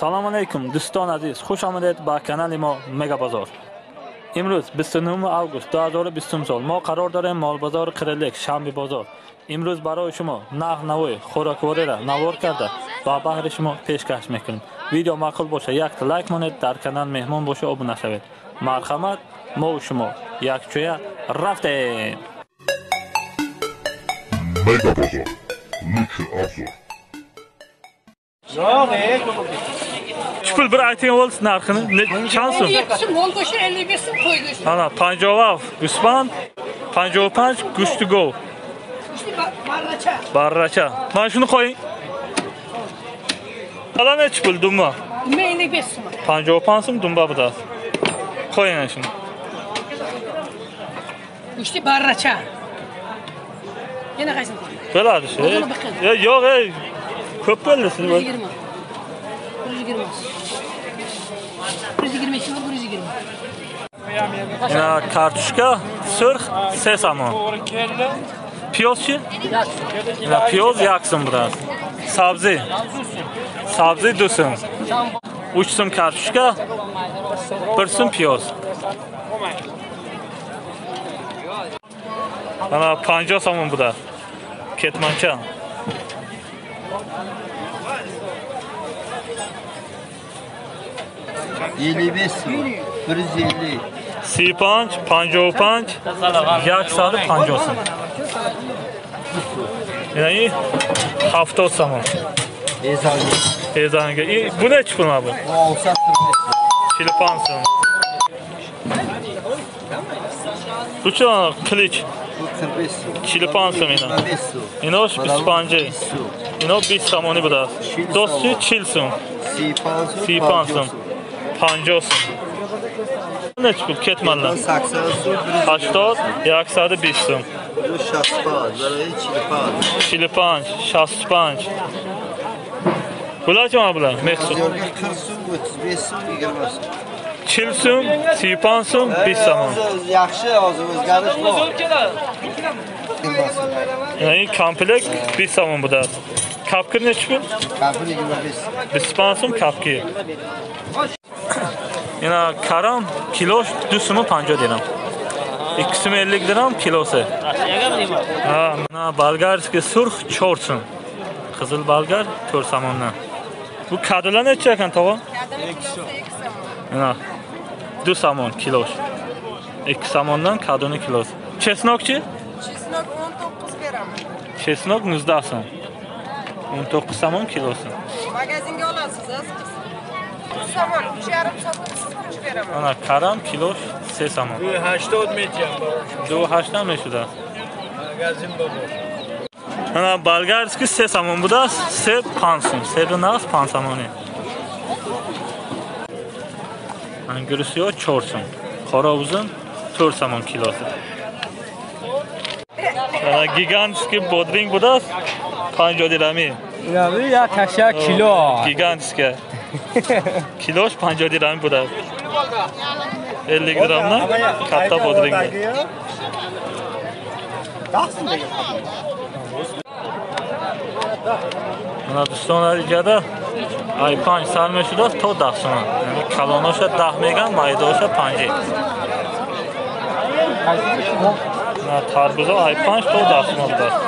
Салом алейкум дӯстон азиз, хуш омадед ба канали мо Мега Бозор. Имрӯз 29 август 2020 сол мо қарор дорем молбозор Қирилик, шанбе бозор. Имрӯз барои шумо нарх навои хӯроквориро навор карда ба баҳри шумо пешкаш мекунем. Видео маъқул боша якта лайк монед, дар канал меҳмон боша обуна шавед. Марҳамат, мо шумо якҷоя рафтем. Мега Бозор. Лучший обзор. Чӣ пул bir ayting bo'ldi narxini? Чанд сум? 57 сум мол go'shti, 55 сум qo'y go'shti. Ana 57 гӯсфанд, 55 гӯшти гов. Go'shti barracha. Barracha. Mana shuni qo'ying. Ala nechi pul dumba? Dumba 55 сум. 55 сум dumba budasi. Qo'ying ana shuni. Go'shti barracha. Yana qaysini qo'ying? Bo'ladi shu. Yo'q, ey. Ko'p bo'ldi siz. 120. 120. 122 var, 120. Ina kartoshka surx 3 somon. Piyoz-chi? Ina piyoz 1 so'm bo'ladi. Sabzi. Sabzi 2 so'm. 3 so'm kartoshka, 1 so'm piyoz. Ana 50 somon bo'ladi. Ketmoncha. 55 сум, 150. 35, 55, 150 сум. Яъне 70 сомон. Ezangi. Ezangi. Bu nechi pul bu? 45 сум. Bu chi qilich? 45 сум. 45 сум ина. Инош 25. Ино 20 сомони будааст. Дости 40 сум. 35 сум. 50 сум. Nechi pul ketmanlar? 80 сум, 80, 120 сум. 65, 45, 65. Bular kim bular? Mehsud. 40 сум, 35 сум, 20 сум. 40 сум, 35 сум, 20 сомon. Yaxshi, hozir o'zgarish bor. Ya'ni komplekt 20 somon budasi. Kapkir nechi pul? Kapkir 25. 25 сум kapkir. Ina karam kilosh 2 so'm 50 dirham. 2 so'm 50 dirham kilosi. Ha, mana bolgarskiy surx 4 so'm. Qizil bolgar 4 somondan. Bu kadular necha ekan tog'a? 2 so'm. Ina 2 somon kilosh. 2 somondan kaduni kilosi. Chesnokchi? Chesnok 19 beraman. Chesnok 19 so'm. 19 somon kilosi. Magazinga olasiz, siz. 3 somon, 3,5 sotib siz 3 beraman. Ana karam kilosh 3 somon. 2.80 metiyam. 2.80 meshida. Magazin bor. Ana bolgarskiy 3 somon budasi, seb 5 so'm. Sebi naqd 5 somoni. Anguri siyoh 4 so'm. Qora uzum 4 somon kilosi. Ana gigantskiy bodring budasi 50 dirhami. Ya tasha kilo. Gigantskiy. Kilosh 50 dirham budasi. 50 dirhamdan katta bodring. Mana do'stlar ijada ay 5 sar meshida to 10 so'm. Ya'ni kalonosha 10 megan, maydosha 5. Mana tarbuzo ay 5 to 10 so'm budasi.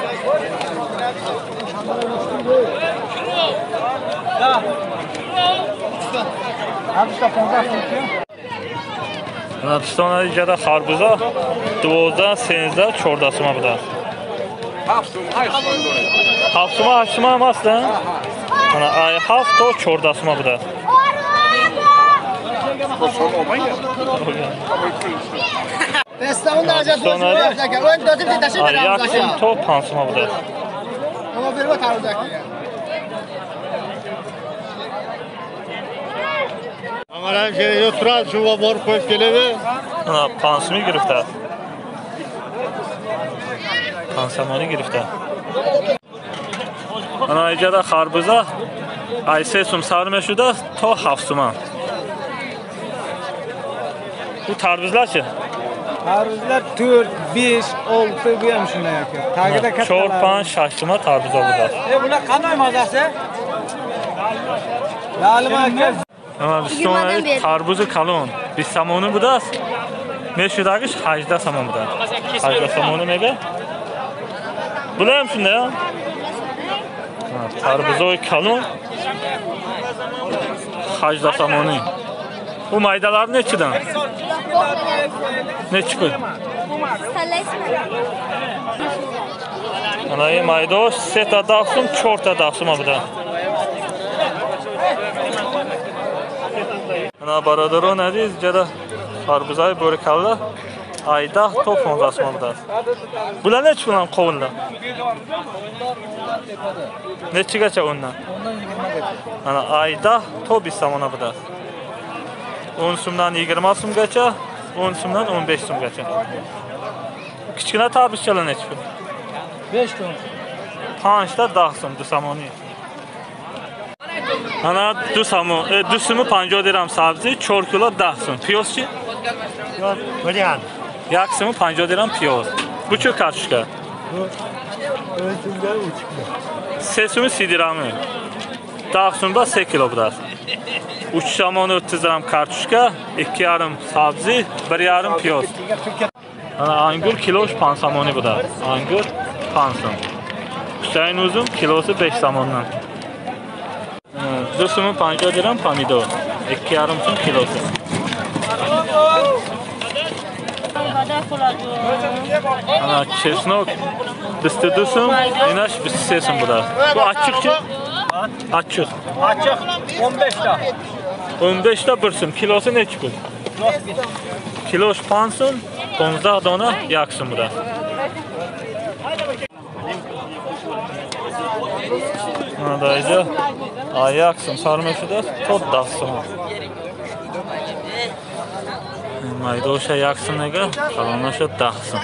Mana do'stlar ijada xarbuza 12, 13, 14 so'm budasi. 7 so'm, 8 so'm. 7 so'm, 8 so'm emas-da. Mana ay 7 to 14 so'm budasi. Ay 1 so'm to 5 so'm budasi. Mana 5 so'm girifta. 5 somoni girifta. Mana ijada xarbuza ay 3 so'm sar meshida to 7 so'm. Bu tarbuzlar-chi? Tarbuzlar 4, 5, 6 bu ham shunday aka. Tagida katta. 4, 5, 6 so'm tarbuza bo'ladi. Bular qanday mazasi? Тарбузи калон 20 сомонӣ будааст. Мешудагиш 18 сомон будааст. 18 сомонӣ мега. Булаям шунда? Тарбузои калон 18 сомонӣ. У майдалар нечидан? Нечи пул? Ана ин майдош 3 та 10 сум, 4 та 10 сум буда. Ана бародарон азиз, ҷада харбузаи борикалла ай 10 то 15 сум будааст. Була нечи пулам қовунда? Нечигача ундан? Ана ай 10 то 20 сомона будааст. 10 сумдан 20 сумгача, 10 сумдан 15 сумгача. Kichkina tarбузчаlar nechi pul? 5 сум. 5 та 10 сум, 2 сомонӣ. Ана 2 сомон, 2 суму 50 дирам сабзӣ, 4 кило 10 сум. Пиёз чи? 1 суму 50 дирам пиёз. Bu чӣ картошка? 3 суму 30 дирамы. 10 сумда 3 кило будааст. 3 сомон 30 дирам картошка, 2,5 сабзӣ, 1,5 пиёз. Ана ангур килош 5 сомонӣ будааст. Ангур 5 сум. Хусайн узум килоси 5 сомондан. 2 суму 50 дирам помидор, 2,5 сум килоси. Ана чеснок 22 сум, инаш 23 сум будааст. Bu açıq чи? Açıq. Açıq 15 та. 15 та 1 сум. Килоси нечи пул? Килош 5 сум, 15 дона 1 сум будааст. Ана да инҷа 1 сум сар мешудааст то 10 сум. Майдоша 1 сум нега, калонаша 10 сум.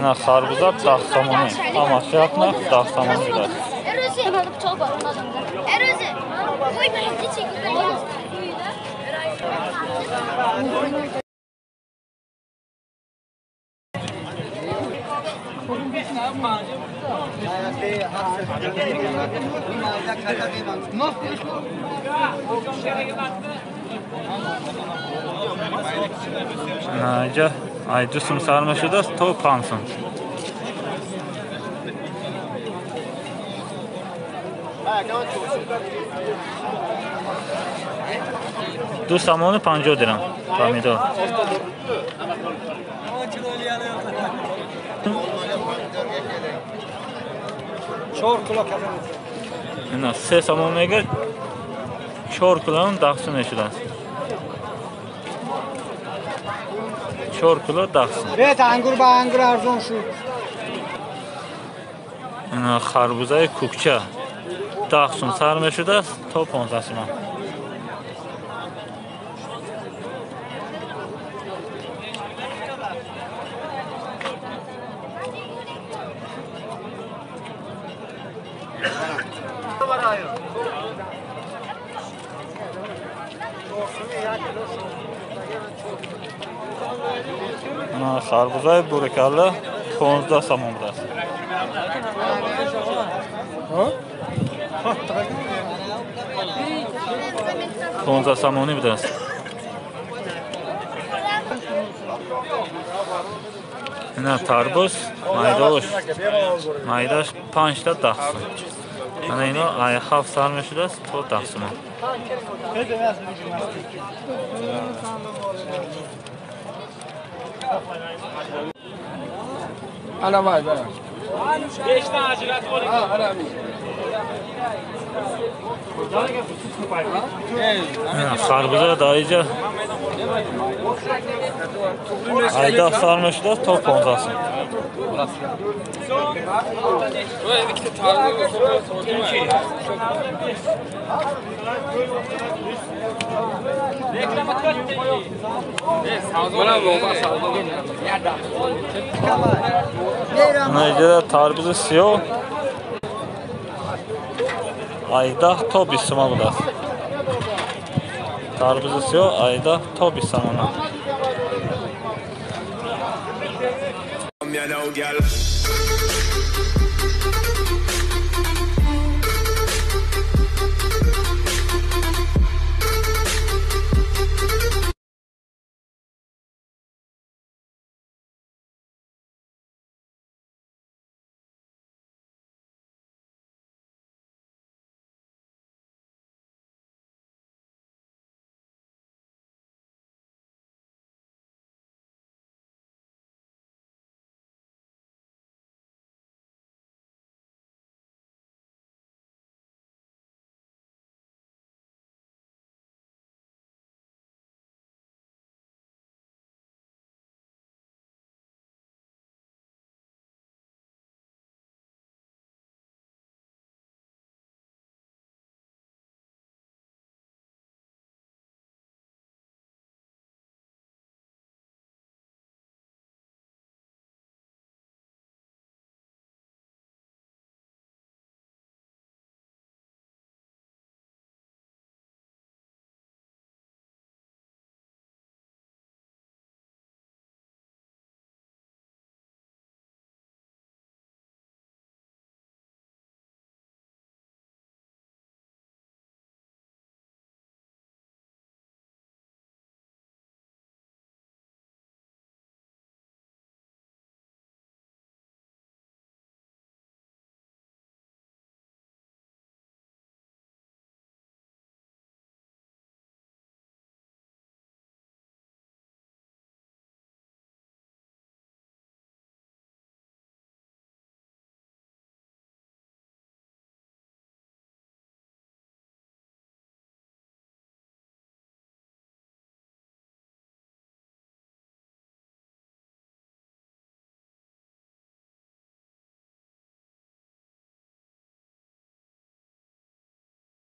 На харбуза 10 сомонӣ. Ҳамаш як нарх 10 сомонӣ будааст. Инҷа ай 2 сум сар мешудааст то 5 сум. Ду сомону 50 дирам помидор. Ина 3 сомон мега, 4 килоам 10 сум мешудааст. 4 кило 10 сум. Рет ангур ба ангур арзон шуд. Ина харбузаи кӯкча 10 сум сар мешудааст то 15 сум. Харбузаи бурикалла 15 сомон будааст. 15 сомонӣ будааст. Ина тарбуз майдош, майдаш 5 та 10 сум. Ана ино ай 7 сар мешудааст то 10 сум. Ana vay vay. Харбуза дар инҷа 18 сар мешудааст то 15 сум. Инҷа тарбузи сиёҳ 18 то 20 сум будааст. Тарбузи сиёҳ 18 то 20 сомона. You know, girl.